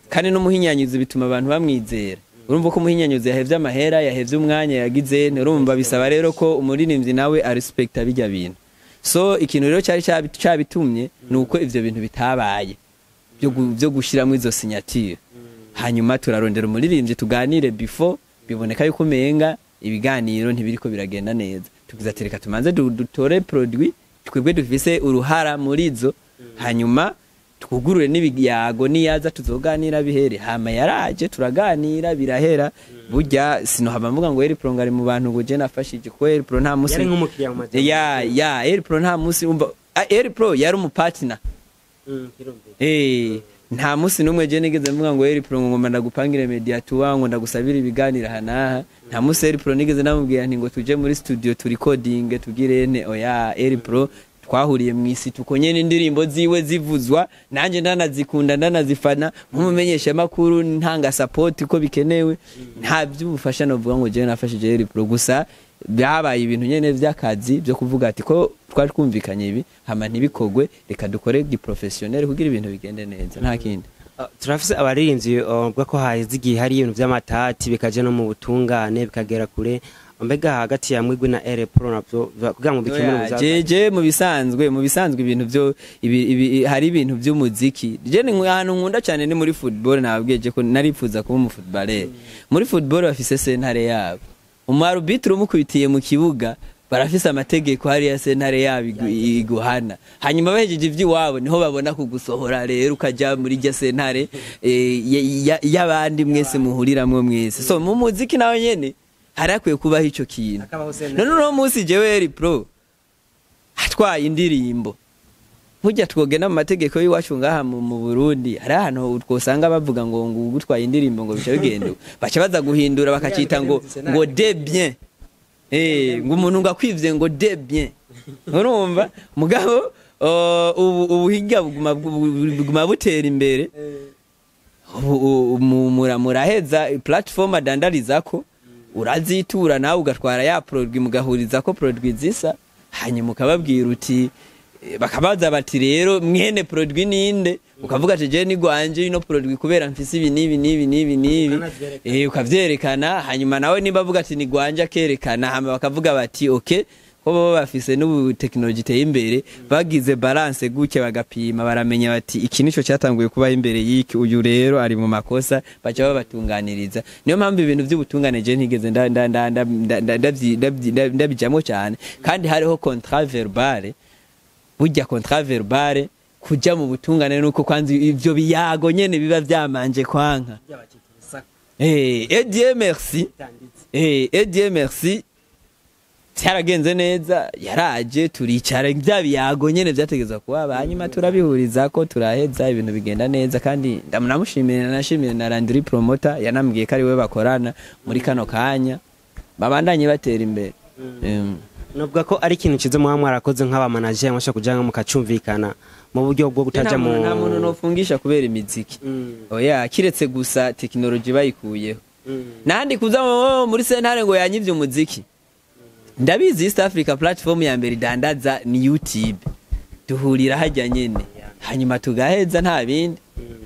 kandi n'umuhinyanyuzi bituma abantu bamwizera. Urumva ko umuhinyanyuzi yahevye amahera, yahevye umwanya, yagize, urumva bisaba rero ko umuririmbyi nawe arespecta bijya bintu. So ikintu rero cyari cabitumye ni uko ivyo bintu bitabaye byo gushiramwo izo signature. Hanyuma turarondera umuririmbyi tuganire before, biboneka yuko umenga ibiganiro ntibiriko biragenda neza. Tugize ati: "Reka tumanze dutore produit twebwe dufise uruhara muri zo, hanyuma twugurure n'ibiyago, niyaza tuzoganira bihere." Hama yaraje, turaganira, birahera. Burya sinohava mvuga ngo Elpro ngo ari mu bantu ngo je nafashije, kuko Elpro nta musi Yari nk'umukiriya mu majambo. Ya, Elpro nta musi umva, Elpro yari umupartner. Kirumvikana. Nta musi n'umwe je nigeze mvuga ngo Elpro ngo ngomba ndagupangire media tour, ngo ndagusabira ibiganiro aha n'aha. Nta musi Elpro nigeze namubwira nti ngo tuje muri studio tu recording tugire ne. Oya, Elpro twahuriye mu isi tuko nyene indirimbo ziwe zivuzwa, nanje ndanazikunda, ndanazifana nk'umumenyesha makuru, ntanga support uko bikenewe. Nta by'ubufasha novuga ngo jewe nafashije Elpro, gusa byabaye ibintu nyene vy'akazi byo kuvuga ati ko twari twumvikanye ibi hama ntibikogwe, reka dukore gi professionnel kugira ibintu bigende neza, nta kindi. Turafise abaririmbyi bavuga ko haheze igihe hari ibintu vy'amatati, bikaja no mu butungane, bikagera kure. Mbega hagati ya mwigwi na Elpro navyo kugira ngo bikemure Oya, jeje mu bisanzwe ibintu byo hari ibintu by'umuziki, je ni ahantu nkunda cyane ni muri football. Nababwiye je ko narifuza kuba umu footballer. Muri football bafise sentare yabo, umu arbitre umukubitiye mu kibuga barafise amategeko hariya, sentare yabo iguhana. Hanyuma bahejeje ivy'iwabo niho babona kugusohora rero, ukaja muri rya sentare y'abandi mwese muhuriramwo mwese. So mu muziki nawe nyene hari hakwiye kubaho ico kintu. Hakabaho sentare. None uno munsi jewe Elpro atwaye indirimbo, burya twogenda mu mategeko y'iwacu ngaha mu Burundi, hari ahantu twosanga bavuga ngo gutwaye indirimbo ngo bica bigenda uko. Baca baza guhindura bakacita ngo de bien, ngo umuntu ngo akwivye ngo de bien. Urumva mugabo ubu ubuhinga buguma butera imbere. Ubu muraheza platform adandarizako, urazitura nawe ugatwara ya produit, mugahuriza ko produit zisa, hanyuma ukababwira uti bakabaza bati: "Rero mwene produit ninde?" Ukavuga ati: "Je ni gwanje ino produit kubera mfise ibi n'ibi n'ibi n'ibi n'ibi." Ukanavyerekana. Ukavyerekana, hanyuma nawe niba avuga ati ni gwanje akerekana, hama bakavuga bati okay, ko baba bafise n'ubu technology iteye imbere, bagize balance gutya bagapima, baramenya bati iki nico cyatanguye kubaho imbere y'iki, uyu rero ari mu makosa, baca babatunganiriza. Niyo mpamvu ibintu by'ubutungane je ntigeze ndabijamwo cyane. Kandi hariho contrat verbale. Burya contrat verbale kuja mu butungane nuko kwanza ivyo biyago nyene biba vyamanje kwanka. Et Dieu merci, et Dieu merci, cyaragenze neza. Yaraje, turicara, bya biyago nyene vyategezwa kuba, hanyuma turabihuriza ko turaheza, ibintu bigenda neza. Kandi ndamushimira, nashimire na Landry Promoter yanambwiye ko ari we bakorana muri kano kanya, babandanye batera imbere. Novuga ko ari ikintu ciza muba mwarakoze nk'aba manager, mwashobora kuja nko mukacumvikana mu buryo bwo kutaja mu Nta muntu nofungisha kubera imiziki. Oya, kiretse gusa tekinoloji bayikuyeho. Nandi kuza muri sentare ngo yanyivye umuziki, ndabizi East Africa platform ya mbere idandaza ni YouTube, duhurira hajya nyene hanyuma tugaheza, nta bindi.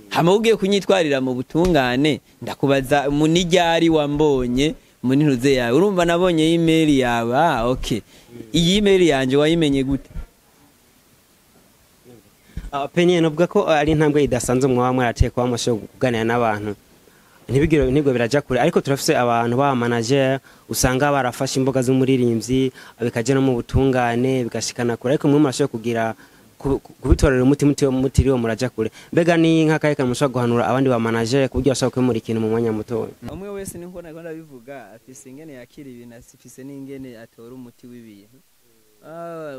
Hama ugiye kunyitwarira mu butungane, ndakubaza mu niryari wambonye. Muri ntuze yawe, urumva, nabonye email yawe. Ah, okay, iyi email yanje wayimenye gute? Penye, novuga ko ari intambwe idasanzwe mwaba mwarateye kuba mushobora kuganira n'abantu ntibigire nibwo biraja kure. Ariko turafise abantu ba manager usanga barafashe imboga z'umuririmbyi, bikaja no mu butungane, bigashikana kure, ariko mwe murashoboye kugira kubitorera umuti mutiriwe muraja kure. Mbega ni nk'akahe kantu mushobora guhanura abandi ba manager ku buryo bashobora kwimura ikintu mu mwanya mutoya? Umwe wese, niko nako ndabivuga, afise ingene yakira ibintu, afise n'ingene atora umuti w'ibintu.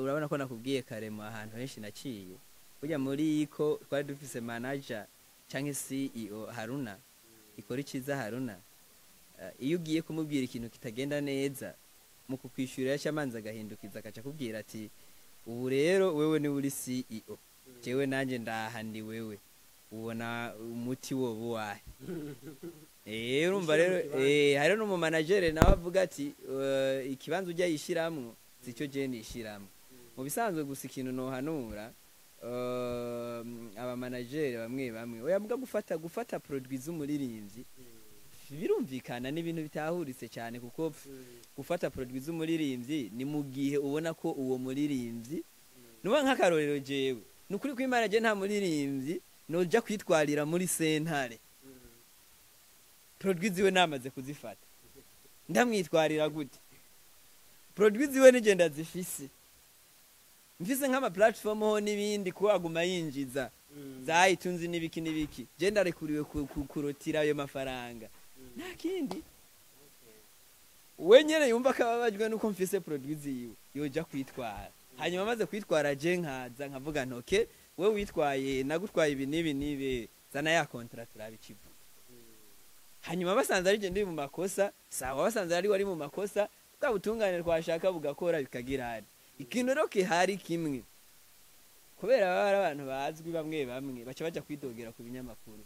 Urabona ko nakubwiye kare mu ahantu henshi naciye. Burya muri iko twari dufise manager canke CEO Haruna ikora iciza. Haruna, iyo ugiye kumubwira ikintu kitagenda neza mu kukwishurira, yaca amanza agahindukiza, akaca akubwira ati: "Ubu rero wewe ni uri CEO, jewe nanje ndaha ndi wewe, ubona umuti woba uwahe?" Urumva rero, hariho n'umumanagere nawe avuga ati ikibanza ujya yishiramwo sicyo je nishiramwo mu bisanzwe. Gusa ikintu nohanura abamanagere bamwe bamwe, oya, mbwa gufata produit z'umuririmbyi birumvikana n'ibintu bitahuritse cyane, kuko gufata produit z'umuririmbyi ni mu gihe ubona ko uwo muririmbyi nuba nk'akarorero. Jewe ni ukuri kw'Imana, je nta muririmbyi noja kwitwarira muri sentare produit ziwe namaze kuzifata. Ndamwitwarira gute? Produit ziwe nije ndazifise, mfise nk'ama platform ho n'ibindi, ko aguma yinjiza za iTunes n'ibiki n'ibiki. Je ndarekuriwe kurotira ayo mafaranga, nta kindi. We nyene yumva ko ababajwe nuko mfise produit ziwe, yoja kwitwara. Hanyuma amaze kwitwara, je nkaza nkavuga nti: "Okay, we witwaye, nagutwaye ibi n'ibi n'ibi, zana ya contrat turabikivuga." Hanyuma basanze ari je ndi mu makosa, sawa. Basanze ari wari mu makosa, bwa butungane twashaka bugakora bikagira. Hari ikintu rero kihari kimwe: kubera baba ari abantu bazwi, bamwe bamwe baca baja kwidogera ku binyamakuru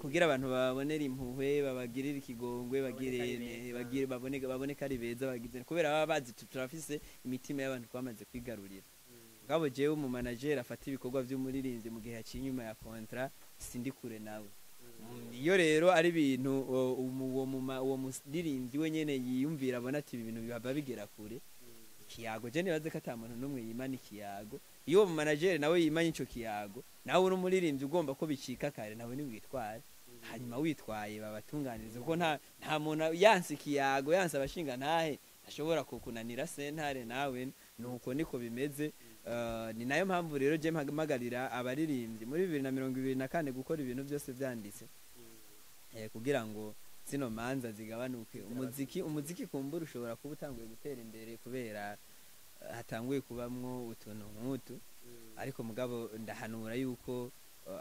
kugira abantu babonere impuhwe, babagirire ikigongwe, bagire bagire babone ko ari beza bagize, kubera baba bazi turafise imitima y'abantu twamaze kwigarurira. Ngabo jewe mu manager afata ibikorwa by'umuririmbyi mu gihe yaciye inyuma ya contrat, sindi kure nawe. Iyo rero ari ibintu uwo muririmbyi we nyene yiyumvira, abona ati ibi bintu bihava bigera kure, ikiyago, je nibaze ko ata muntu n'umwe yimana ikiyago. Iyo uwo manager nawe yimanye ico kiyago, nawe uri umuririmbyi ugomba ko bicika kare, nawe niwitware. Hanyuma witwaye babatunganiriza, kuko nta muntu yanse ikiyago, yanse abashinga ntahe, ashobora kukunanira sentare. Nawe nuko niko bimeze. Ni nayo mpamvu rero je mpamagarira abaririmbyi muri 2024 gukora ibintu byose byanditse, kugira ngo zino manza zigabanuke. Umuziki kumbura ushobora kuba utanguye gutera imbere kubera hatanguye kubamwo utuntu nk'utu, ariko mugabo ndahanura yuko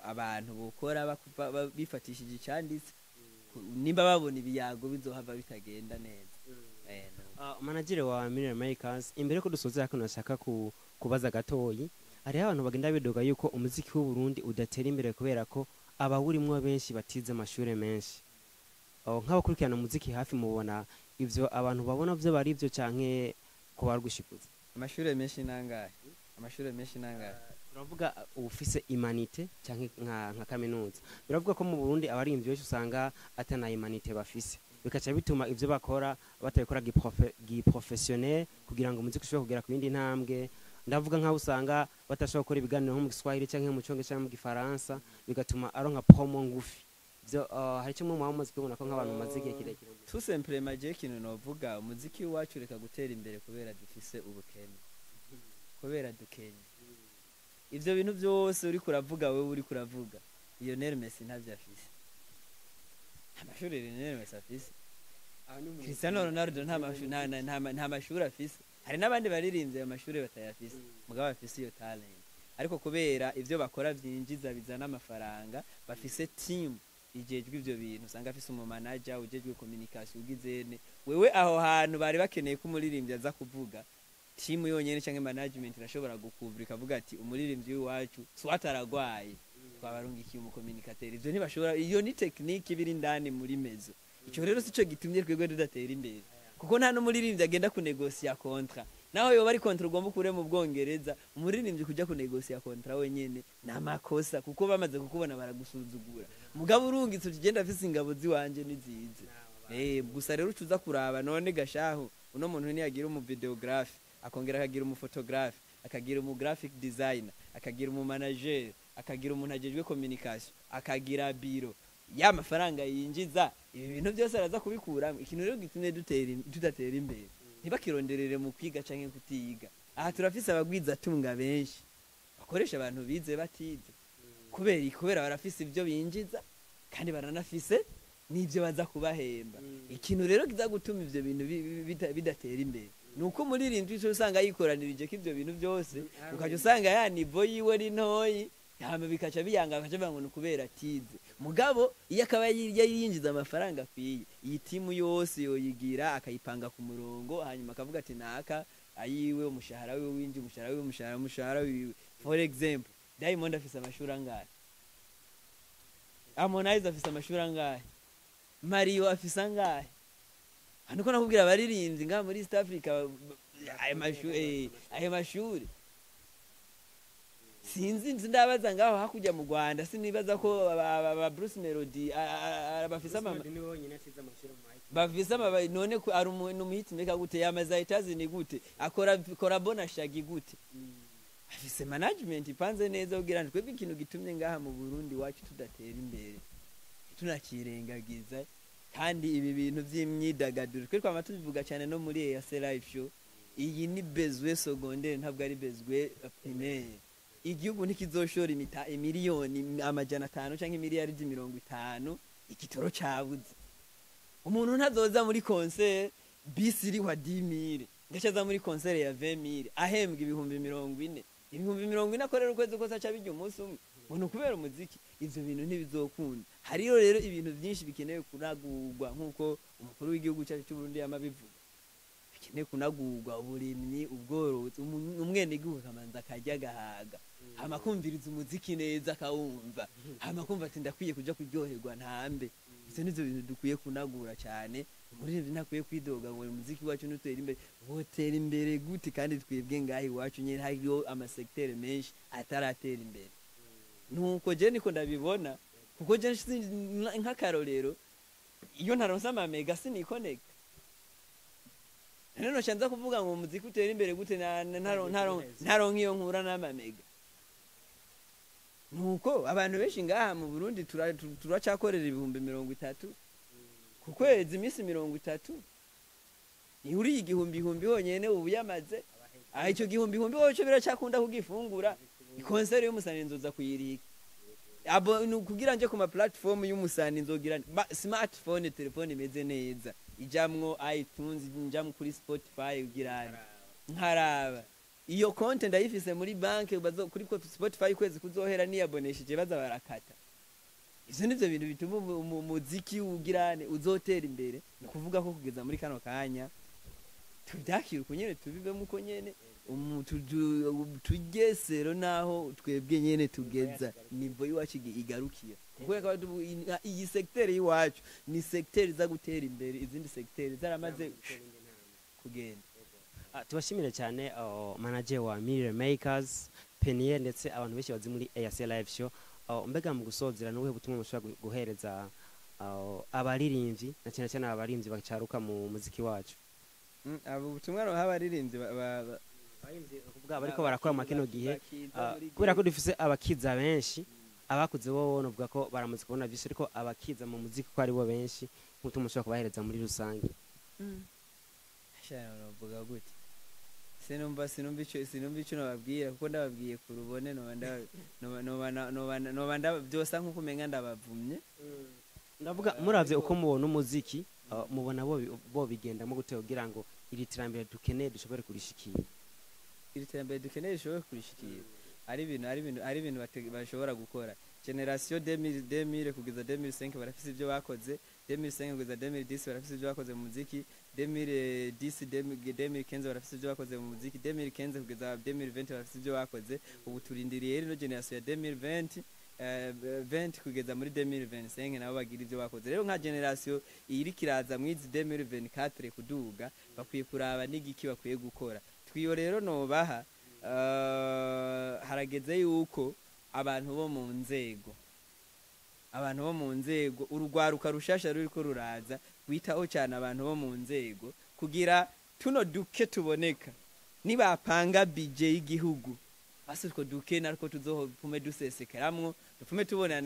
abantu bokora bifatishije icanditse, nimba babona ibiyago bizohava bitagenda neza. Manager wa Millionaire Makers, imbere ko dusoza hano nashaka kubaza gatoyi. Hariho abantu bagenda bidoga yuko umuziki w'u Burundi udatera imbere kubera ko abawurimwo benshi batize amashure menshi. Oh, nk'abakurikirana umuziki hafi, mubona ivyo abantu babona vyo bari ivyo canke ko barwishikuza? Amashure menshi nangahe? Amashure menshi nangahe? Turavuga ufise humanités canke nka kaminuza. Biravuga ko mu Burundi abarimvyi benshi usanga atana humanités bafise, bikaca bituma ivyo bakora batabikora giprofessionnel kugira ngo umuziki ushobore kugera ku yindi ntambwe. Ndavuga nk'aho usanga batashobora gukora ibiganiro nko mu Giswahili canke mu Congereza canke mu Gifaransa, bigatuma aronka promo ngufi. Ivyo hari kimwe muba mumaze kubibona ko nk'abantu mumaze igihe kirekire? Tout simplement, je ikintu novuga, umuziki wacu reka gutera imbere kubera dufise ubukene, kubera dukenye. Ivyo bintu byose uriko uravuga, wewe uriko uravuga, Lionel Messi ntavyo afise. Amashuri Lionel Messi afise, Cristiano Ronaldo nta mashuri afise. Hari n'abandi baririmbye ayo mashuri batayafise, mugabo bafise iyo talent, ariko kubera ivyo bakora vyinjiza, bizana amafaranga, bafise team ijejwe ivyo bintu. Usanga afise umumanager ujejwe communication ugizene. Wewe aho hantu bari bakeneye ko umuririmbyi aza kuvuga, team yonyene canke management irashobora gukuvura ikavuga ati: "Umuririmbyi w'iwacu swat aragwaye, twabarungikiye umucommunicateur." Ivyo ntibashobora, iyo ni technique ibiri indani muri maison. Ico rero sico gitumye twebwe tudatera imbere, kuko nta n'umuririmbyi agenda kunegosiya contrat, naho yoba ari contrat ugomba ukure mu Bwongereza. Umuririmbyi kujya kunegosiya contrat wenyene ni amakosa, kuko bamaze kukubona baragusuzugura. Mugabo urungitse uti: "Genda, afise ingabo ziwanje nizize." Gusa rero ucuza kuraba none gashahu uno muntu ntiyagira umu vidéographe, akongera akagira umu photographe, akagira umu graphic designer, akagira umu manager, akagira umuntu ajejwe communication, akagira biro ya mafaranga yinjiza, ibi bintu byose araza kubikuramo. Ikintu rero gitumye tudatera imbere, ntibakironderere mu kwiga canke kutiga. Aha turafise abagwiza tunga benshi bakoresha abantu bize batize. Kubera iki? Kubera barafise ibyo binjiza kandi baranafise n'ibyo baza kubahemba. Ikintu rero kiza gutuma ivyo bintu bidatera imbere ni uko umuririmbyi uca usanga yikoranirije ko ivyo bintu byose, ukaca usanga ya niveau yiwe ari ntoyi, hama bikaca biyanga, bakaca bavuga ngo ni ukubera atize. Mugabo iyo akaba yinjiza amafaranga akwiye, iyi timu yose yoyigira akayipanga ku murongo, hanyuma akavuga ati naka ayiwe umushahara wiwe winji, umushahara wiwe, umushahara wiwe. For example, Diamond afise amashuri angahe? Harmonize afise amashuri angahe? Mario afise angahe? Hano ko nakubwira abaririmbyi ngaha muri East Africa, ayo mashuri sinzi, nzi ndabaza ngaho hakurya mu Rwanda, sinibaza ko aba Bruce Melody bafise ama bafise ama. None ko ari umuntu umuhit maker gute? Yamaze ahitazi ni gute? Akora collabo na Shaggy gute? Afise management ipanze neza kugira ngo twebwe ikintu gitumye ngaha mu Burundi wacu tudatera imbere tunakirengagiza. Kandi ibi bintu by'imyidagaduro twe twama tubivuga cyane no muri EAC Live Show, iyi ni besoin secondaire, ntabwo ari besoin primaire. Igihugu ntikizoshora imiliyoni 500 canke imiliyaridi 50 igitoro cabuze. Umuntu ntazoza muri concert, bisi irihwa 10 000, ngaca aza muri concert ya 20 000, ahembwa 40 000. 40 000 akorera ukwezi kose aca bijya umunsi umwe ngo ni ukubera umuziki. Ivyo bintu ntibizokunda. Hariyo rero ibintu byinshi bikenewe kunagurwa, nk'uko umukuru w'igihugu cyacu cy'u Burundi yama abivuga, bikeneye kunagurwa: uburimyi, ubworozi. Umwenegihugu akamanza akarya agahaga, hama kumviriza umuziki neza akawumva, hama kumva ati ndakwiye kuja kuryoherwa ntambe. Ivyo nivyo bintu dukwiye kunagura cyane. Umuririmbyi ntakwiye kwidoga ngo umuziki wacu ntutera imbere. Wotera imbere gute kandi twebwe ngaha iwacu nyene hariyo ama secteurs menshi ataratera imbere? Nuko je niko ndabibona, kuko je nk'akarorero iyo ntaronse ama méga sinikonekta. None noca nza kuvuga ngo umuziki utera imbere gute ntaronka iyo nkura n'ama méga? Nuko abantu benshi ngaha mu Burundi turacakorera 30 000 ku kwezi, iminsi 30 ntihuriye igihumbi ihumbi honyene ubu yamaze aha. Ico gihumbi ihumbi woco biracakunda kugifungura? I concert y'umusani nzoza kuyirika abo ni kugira nje ku ma platform y'umusani, nzogira smartphone, telefone imeze neza ijamwo iTunes, njamwo kuri Spotify, kugira nkaraba iyo konte ndayifise muri banke bazo kuri ko Spotify kwezi kuzohera niyabonesheje baza barakata. Ivyo nivyo bintu bituma umuziki ugirane uzotera imbere. Ni ukuvuga ko kugeza muri kano kanya tubyakira uko nyene, tubivemo uko nyene, tugesero naho twebwe nyene tugeza niveau iwacu igarukira, kuko reka iyi secteur y'iwacu ni secteur iza gutera imbere izindi secteur zaramaze kugenda. Tubashimire cyane manager wa Mirror Makers Peniel, ndetse abantu benshi bazi muri EAC Live Show. Mbega mu gusozera n'ubuhe butumwa mushobora guhereza abaririmbyi, na cyane cyane abaririmbyi bacaruka mu muziki wacu? Abo butumwa roha abaririmbyi Kuvuga bariko barakora mu kino gihe, bakiza muri kubera ko dufise abakiza benshi. Abakuze bo novuga ko baramaze kubona byinshi, ariko abakiza mu muziki ko ari bo benshi, nk'ubutumwa mushobora kubahereza muri rusange? Shana, novuga gute? Sinumva ico nobabwira, kuko ndababwiye ku rubone noba byosa nkuko umenga ndabavumye. Ndavuga muravye uko mubona umuziki, mubona bo bigendamo gute kugira ngo iri terambere dukeneye dushobore kurishikira? Iri terambere dukeneye rishobore kurishikira, ari ibintu bashobora gukora. Génération 2000, 2000 kugeza 2005 barafise ibyo bakoze, 2005 kugeza 2010 barafise ibyo bakoze mu muziki, 2010, 2015 barafise ibyo bakoze mu muziki, 2015 kugeza 2020 barafise ibyo bakoze. Ubu turindiriye rero génération ya 2020 20 kugeza muri 2025 nabo bagira ibyo bakoze. Rero nka génération iri kiraza mwizi 2024 kuduga, bakwiye kuraba n'igiki bakwiye gukora. Twiyo rero nobaha, harageze yuko abantu bo mu nzego, urugwaruka rushasha ruriko ruraza. bokwitaho cyane abantu bo mu nzego, kugira tuno duke tuboneka nibapanga budget y'igihugu, basi utwo duke narwo tuzohopfume dusesekeramwo, dupfume tubona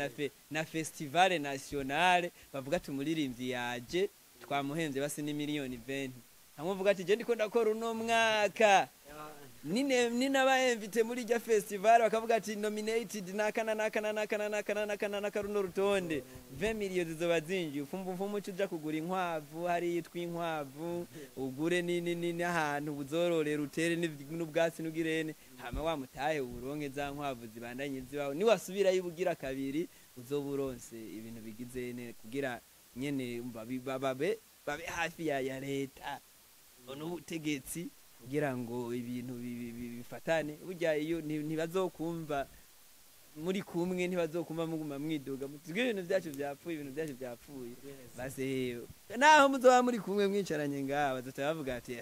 na festival nationale, bavuga ati umuririmbyi yaje twamuhenze basi ni miliyoni 20, hamwe uvuga ati je ndiko ndakora uno mwaka, nine ninaba invité muri rya festival, bakavuga ati nominated naka na naka na naka na naka na naka na naka, runo rutonde, 20 millions zizoba zinjiye. Ufumva ufuma uca uja kugura inkwavu, hari yitwa inkwavu, ugure nini nini ahantu buzororera, utere n'ubwatsi n'ugirene, hama wa mutahe uburonke za nkwavu zibandanye zibaho. Niwasubirayo ubugira kabiri, uzoba uronse ibintu bigize ne kugira nyene babe hafi ya leta n'ubutegetsi, kugira ngo ibintu bifatane. Burya iyo ntibazokumva muri kumwe, ntibazokumva muguma mwidoga muti ibintu byacu byapfuye, ibintu byacu byapfuye. Base naho muzoba muri kumwe mwicaranye ngaha, bazoca bavuga ati: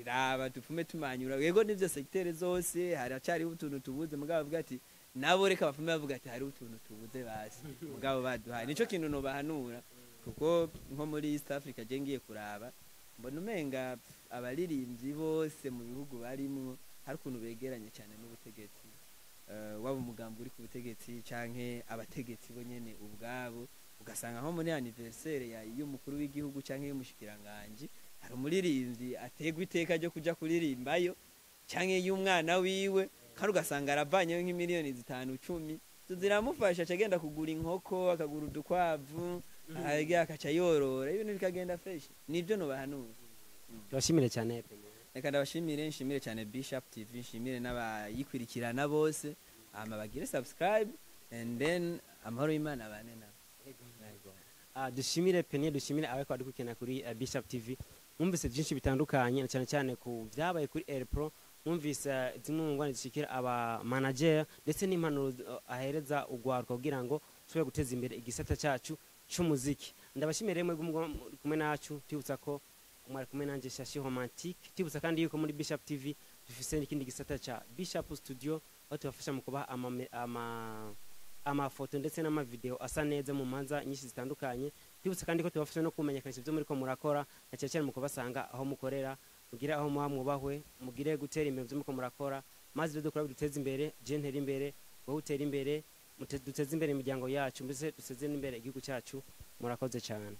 "Raba dupfume tumanyura." Yego nivyo, secteur zose haracariho utuntu tubuze, mugabo bavuga ati nabo reka bapfume bavuga ati hariho utuntu tubuze, basi mugabo baduhaye. Nico kintu nobahanura, kuko nko muri East Africa je ngiye kuraba mbona umenga abaririmbyi bose mu bihugu barimwo hari ukuntu begeranye cyane n'ubutegetsi, waba umugambi uri ku butegetsi canke abategetsi bo nyene ubwabo. Ugasanga nko muri anniversaire ya y'umukuru w'igihugu canke y'umushikiranganji, hari umuririmbyi ategwa iteka ryo kuja kuririmbayo, canke y'umwana wiwe, kandi ugasanga aravanyeyo nk'imiliyoni 5, 10, ziramufasha, aca agenda kugura inkoko, akagura udukwavu, akagira akaca yorora, ibintu bikagenda fresh. Nibyo nobahanura. Tubashimire cyane. Reka ndabashimire, nshimire cyane Bishop TV, nshimire n'abayikurikirana bose, hama bagire subscribe and then amahoro y'Imana abane nabo. Dushimire Peniel, dushimire abariko badukurikirana kuri Bishop TV. Mwumvise byinshi bitandukanye, na cyane cyane ku byabaye kuri Air Pro. Mwumvise zimwe mu ngwane zishikira aba manager, ndetse n'impanuro ahereza ugwaruka kugira ngo tushobore guteza imbere igisata cyacu c'umuziki. Ndabashimire mwebwe muri kumwe nacu. Tubutsa ko mwari kumwe nanje Shashi Romantique. Tubutsa kandi yuko muri Bishop TV dufise n'ikindi gisata ca Bishop Studio, aho tubafasha mu kubaha amafoto ndetse n'amavideo asa neza mu manza nyinshi zitandukanye. Twibutsa kandi ko tubafasha no kumenyekanisha ibyo muriko murakora, na cyane cyane mu kubasanga aho mukorera, mugire aho muha mwubahwe, mugire gutera imbere mu byo muriko murakora, maze ibyo dukora biduteze imbere. Je ntere imbere, wowe utere imbere, duteze imbere imiryango yacu, mbese duteze n'imbere igihugu cyacu. Murakoze cyane.